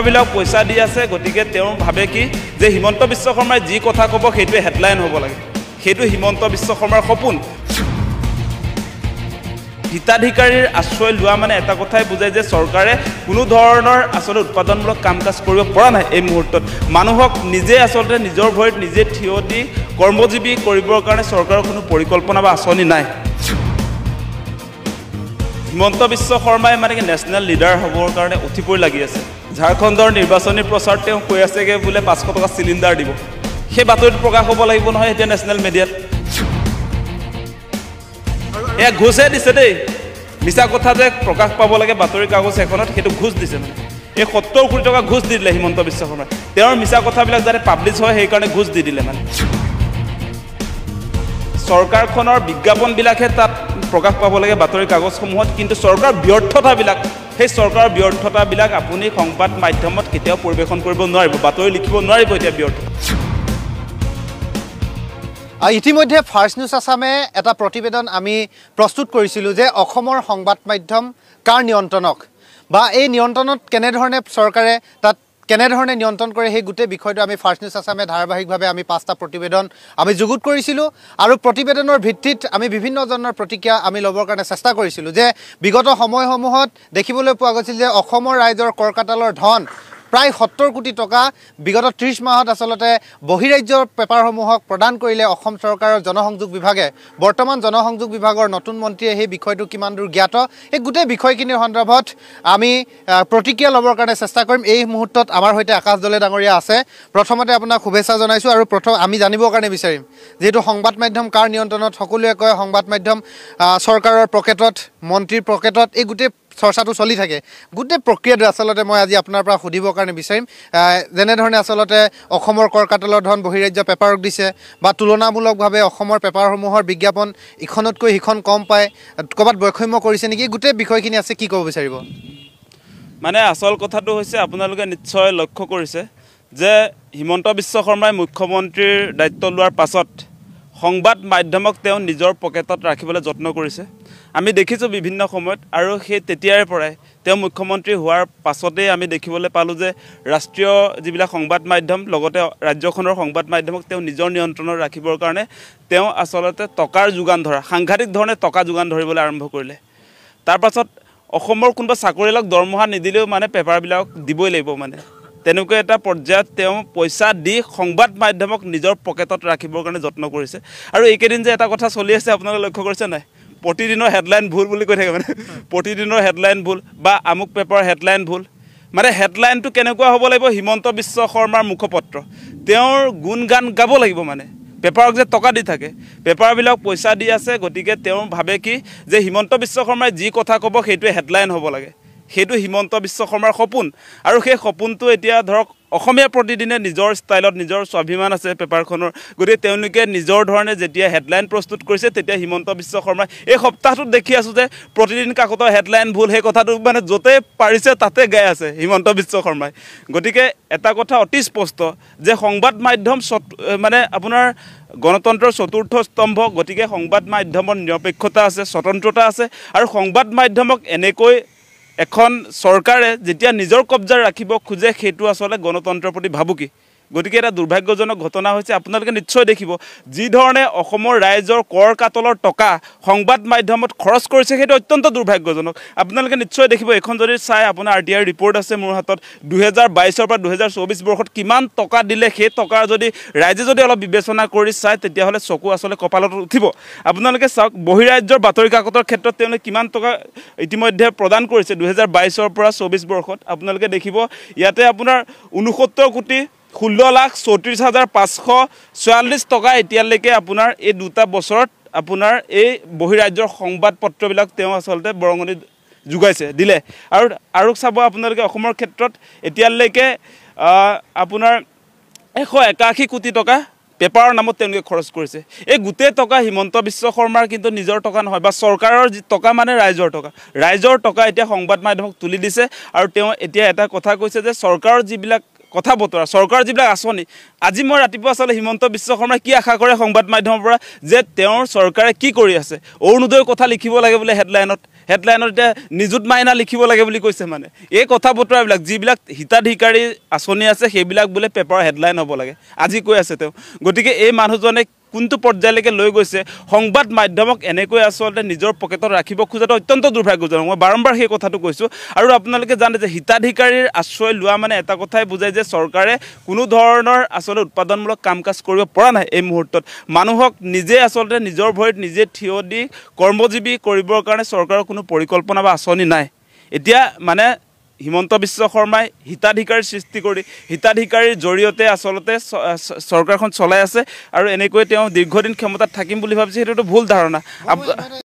বিলাক পইচা দি আছে, গতিকে তেওঁ ভাবে কি যে হিমন্ত বিশ্ব শৰ্মাই যি কথা ক'ব সেইটোৱে হেডলাইন হ'ব লাগে। সেইটো হিমন্ত বিশ্ব শৰ্মাৰ সপোন। হিতাধিকাৰীৰ আশ্ৰয় লোৱা মানে এটা কথাই বুজায় যে চৰকাৰে কোনো ধৰণৰ আচলতে উৎপাদনমূলক কাম কাজ কৰিব পৰা নাই এই মুহূৰ্তত। মানুহক নিজে আচলতে নিজৰ ভৰিত নিজে থিয় দি কৰ্মজীৱী কৰিবৰ কাৰণে চৰকাৰৰ কোনো পৰিকল্পনা বা আঁচনি নাই। হিমন্ত বিশ্ব শৰ্মাই মানে কি নেশ্যনেল লিডাৰ হ'বৰ কাৰণে উঠি পৰি লাগি আছে। ঝাৰখণ্ডৰ নিৰ্বাচনী প্ৰচাৰত তেওঁ কৈ আছেগৈ বোলে 500 টকা চিলিণ্ডাৰ দিব। সেই বাতৰিটো প্ৰকাশ হ'ব লাগিব নহয় এতিয়া নেশ্যনেল মিডিয়াত। এয়া ঘোচহে দিছে দেই, মিছা কথা যে প্ৰকাশ পাব লাগে বাতৰি কাগজ এখনত, সেইটো ঘোচ দিছে। মানে এই 70 কোটি টকা ঘোচ দি দিলে হিমন্ত বিশ্ব শৰ্মাই। তেওঁৰ মিছা কথাবিলাক যাতে পাব্লিছ হয় সেইকাৰণে ঘোচ দি দিলে। মানে চৰকাৰখনৰ বিজ্ঞাপনবিলাকহে তাত প্ৰকাশ পাব লাগে বাতৰি কাগজসমূহত, কিন্তু চৰকাৰৰ ব্যৰ্থতাবিলাক, সেই চৰকাৰৰ ব্যৰ্থতাবিলাক আপুনি সংবাদ মাধ্যমত কেতিয়াও পৰিৱেশন কৰিব নোৱাৰিব, বাতৰি লিখিব নোৱাৰিব এতিয়া ব্যৰ্থ। ইতিমধ্যে ফাৰ্ষ্ট নিউজ আছামে এটা প্ৰতিবেদন আমি প্ৰস্তুত কৰিছিলোঁ যে অসমৰ সংবাদ মাধ্যম কাৰ নিয়ন্ত্ৰণক বা এই নিয়ন্ত্ৰণত কেনেধৰণে চৰকাৰে তাত কেনেধৰণে নিয়ন্ত্ৰণ কৰে সেই গোটেই বিষয়টো আমি ফাৰ্ষ্ট নিউজ আছামে ধাৰাবাহিকভাৱে আমি 5টা প্ৰতিবেদন আমি যুগুত কৰিছিলোঁ আৰু প্ৰতিবেদনৰ ভিত্তিত আমি বিভিন্ন জনৰ প্ৰতিক্ৰিয়া আমি ল'বৰ কাৰণে চেষ্টা কৰিছিলোঁ যে বিগত সময়সমূহত দেখিবলৈ পোৱা গৈছিল যে অসমৰ ৰাইজৰ কৰকাটালৰ ধন প্ৰায় 70 কোটি টকা বিগত 30 মাহত আচলতে বহিৰাজ্যৰ পেপাৰসমূহক প্ৰদান কৰিলে অসম চৰকাৰৰ জনসংযোগ বিভাগে। বৰ্তমান জনসংযোগ বিভাগৰ নতুন মন্ত্ৰীয়ে সেই বিষয়টো কিমান দূৰ জ্ঞাত, এই গোটেই বিষয়খিনিৰ সন্দৰ্ভত আমি প্ৰতিক্ৰিয়া ল'বৰ কাৰণে চেষ্টা কৰিম। এই মুহূৰ্তত আমাৰ সৈতে আকাশ দলে ডাঙৰীয়া আছে। প্ৰথমতে আপোনাক শুভেচ্ছা জনাইছোঁ আৰু প্ৰথম আমি জানিবৰ কাৰণে বিচাৰিম, যিহেতু সংবাদ মাধ্যম কাৰ নিয়ন্ত্ৰণত, সকলোৱে কয় সংবাদ মাধ্যম চৰকাৰৰ পকেটত, মন্ত্ৰীৰ পকেটত, এই গোটেই চৰ্চাটো চলি থাকে। গোটেই প্ৰক্ৰিয়াটো আচলতে মই আজি আপোনাৰ পৰা সুধিবৰ কাৰণে বিচাৰিম, যেনেধৰণে আচলতে অসমৰ কৰকাটলৰ ধন বহিৰাজ্য পেপাৰক দিছে বা তুলনামূলকভাৱে অসমৰ পেপাৰসমূহৰ বিজ্ঞাপন ইখনতকৈ সিখন কম পায়, ক'ৰবাত বৈষম্য কৰিছে নেকি, গোটেই বিষয়খিনি আছে, কি ক'ব বিচাৰিব? মানে আচল কথাটো হৈছে আপোনালোকে নিশ্চয় লক্ষ্য কৰিছে যে হিমন্ত বিশ্ব শৰ্মাই মুখ্যমন্ত্ৰীৰ দায়িত্ব লোৱাৰ পাছত সংবাদ মাধ্যমক তেওঁ নিজৰ পকেটত ৰাখিবলৈ যত্ন কৰিছে। আমি দেখিছোঁ বিভিন্ন সময়ত, আৰু সেই তেতিয়াৰে পৰাই তেওঁ মুখ্যমন্ত্ৰী হোৱাৰ পাছতেই আমি দেখিবলৈ পালোঁ যে ৰাষ্ট্ৰীয় যিবিলাক সংবাদ মাধ্যম লগতে ৰাজ্যখনৰ সংবাদ মাধ্যমক তেওঁ নিজৰ নিয়ন্ত্ৰণত ৰাখিবৰ কাৰণে তেওঁ আচলতে টকাৰ যোগান ধৰা, সাংঘাতিক ধৰণে টকা যোগান ধৰিবলৈ আৰম্ভ কৰিলে। তাৰপাছত অসমৰ কোনোবা চাকৰিয়ালক দৰমহা নিদিলেও মানে পেপাৰবিলাক দিবই লাগিব, মানে তেনেকুৱা এটা পৰ্যায়ত তেওঁ পইচা দি সংবাদ মাধ্যমক নিজৰ পকেটত ৰাখিবৰ কাৰণে যত্ন কৰিছে। আৰু এইকেইদিন যে এটা কথা চলি আছে আপোনালোকে লক্ষ্য কৰিছে নাই, প্ৰতিদিনৰ হেডলাইন ভুল বুলি কৈ থাকে, মানে প্ৰতিদিনৰ হেডলাইন ভুল বা আমুক পেপাৰ হেডলাইন ভুল। মানে হেডলাইনটো কেনেকুৱা হ'ব লাগিব, হিমন্ত বিশ্ব শৰ্মাৰ মুখপত্ৰ, তেওঁৰ গুণ গান গাব লাগিব। মানে পেপাৰক যে টকা দি থাকে, পেপাৰবিলাক পইচা দি আছে, গতিকে তেওঁ ভাবে কি যে হিমন্ত বিশ্ব শৰ্মাই যি কথা ক'ব সেইটোৱে হেডলাইন হ'ব লাগে। সেইটো হিমন্ত বিশ্ব শৰ্মাৰ সপোন, আৰু সেই সপোনটো এতিয়া ধৰক অসমীয়া প্ৰতিদিনে নিজৰ ষ্টাইলত, নিজৰ স্বাভিমান আছে পেপাৰখনৰ, গতিকে তেওঁলোকে নিজৰ ধৰণে যেতিয়া হেডলাইন প্ৰস্তুত কৰিছে তেতিয়া হিমন্ত বিশ্ব শৰ্মাই এই সপ্তাহটোত দেখি আছোঁ যে প্ৰতিদিন কাকতৰ হেডলাইন ভুল, সেই কথাটো মানে য'তে পাৰিছে তাতে গাই আছে হিমন্ত বিশ্ব শৰ্মাই। গতিকে এটা কথা অতি স্পষ্ট যে সংবাদ মাধ্যম মানে আপোনাৰ গণতন্ত্ৰৰ চতুৰ্থ স্তম্ভ, গতিকে সংবাদ মাধ্যমৰ নিৰপেক্ষতা আছে, স্বতন্ত্ৰতা আছে, আৰু সংবাদ মাধ্যমক এনেকৈ এখন চৰকাৰে যেতিয়া নিজৰ কব্জাত ৰাখিব খোজে সেইটো আচলতে গণতন্ত্ৰৰ প্ৰতি ভাবুকি। গতিকে এটা দুৰ্ভাগ্যজনক ঘটনা হৈছে। আপোনালোকে নিশ্চয় দেখিব যি ধৰণে অসমৰ ৰাইজৰ কৰ কাটলৰ টকা সংবাদ মাধ্যমত খৰচ কৰিছে সেইটো অত্যন্ত দুৰ্ভাগ্যজনক। আপোনালোকে নিশ্চয় দেখিব, এইখন যদি চাই আপোনাৰ RTI report আছে মোৰ হাতত, 2022ৰ পৰা 2024 বৰ্ষত কিমান টকা দিলে, সেই টকাৰ যদি ৰাইজে যদি অলপ বিবেচনা কৰি চায় তেতিয়াহ'লে চকু আচলতে কপালত উঠিব। আপোনালোকে চাওক বহিৰাজ্যৰ বাতৰি কাকতৰ ক্ষেত্ৰত তেওঁলোকে কিমান টকা ইতিমধ্যে প্ৰদান কৰিছে 2022ৰ পৰা 24 বৰ্ষত। আপোনালোকে দেখিব ইয়াতে আপোনাৰ 69 কোটি 16,34,546 টকা এতিয়ালৈকে আপোনাৰ এই দুটা বছৰত আপোনাৰ এই বহিৰাজ্যৰ সংবাদ পত্ৰবিলাক তেওঁ আচলতে বৰঙণি যোগাইছে, দিলে। আৰু আৰু চাব আপোনালোকে অসমৰ ক্ষেত্ৰত এতিয়ালৈকে আপোনাৰ 181 কোটি টকা পেপাৰৰ নামত তেওঁলোকে খৰচ কৰিছে। এই গোটেই টকা হিমন্ত বিশ্ব শৰ্মাৰ কিন্তু নিজৰ টকা নহয়, বা চৰকাৰৰ যি টকা মানে ৰাইজৰ টকা, ৰাইজৰ টকা এতিয়া সংবাদ মাধ্যমক তুলি দিছে। আৰু তেওঁ এতিয়া এটা কথা কৈছে যে চৰকাৰৰ যিবিলাক কথা বতৰা, চৰকাৰৰ যিবিলাক আঁচনি, আজি মই ৰাতিপুৱা চালে হিমন্ত বিশ্ব শৰ্মাই কি আশা কৰে সংবাদ মাধ্যমৰ পৰা যে তেওঁৰ চৰকাৰে কি কৰি আছে, অৰুণোদয়ৰ কথা লিখিব লাগে বোলে হেডলাইনত, হেডলাইনত এতিয়া নিযুত মাইনা লিখিব লাগে বুলি কৈছে। মানে এই কথা বতৰাবিলাক যিবিলাক হিতাধিকাৰী আঁচনি আছে সেইবিলাক বোলে পেপাৰৰ হেডলাইন হ'ব লাগে আজি কৈ আছে তেওঁ। গতিকে এই মানুহজনে কোনটো পৰ্যায়লৈকে লৈ গৈছে সংবাদ মাধ্যমক এনেকৈ আচলতে নিজৰ পকেটত ৰাখিব খোজাটো অত্যন্ত দুৰ্ভাগ্যজনক। মই বাৰম্বাৰ সেই কথাটো কৈছোঁ। আৰু আপোনালোকে জানে যে হিতাধিকাৰীৰ আশ্ৰয় লোৱা মানে এটা কথাই বুজায় যে চৰকাৰে কোনো ধৰণৰ আচলতে উৎপাদনমূলক কাম কাজ কৰিব পৰা নাই এই মুহূৰ্তত। মানুহক নিজে আচলতে নিজৰ ভৰিত নিজে থিয় দি কৰ্মজীৱী কৰিবৰ কাৰণে চৰকাৰৰ কোনো পৰিকল্পনা বা আঁচনি নাই। এতিয়া মানে হিমন্ত বিশ্ব শৰ্মাই হিতাধিকাৰীৰ সৃষ্টি কৰি হিতাধিকাৰীৰ জৰিয়তে আচলতে চৰকাৰখন চলাই আছে আৰু এনেকৈ তেওঁ দীৰ্ঘদিন ক্ষমতাত থাকিম বুলি ভাবিছে, সেইটোতো ভুল ধাৰণা।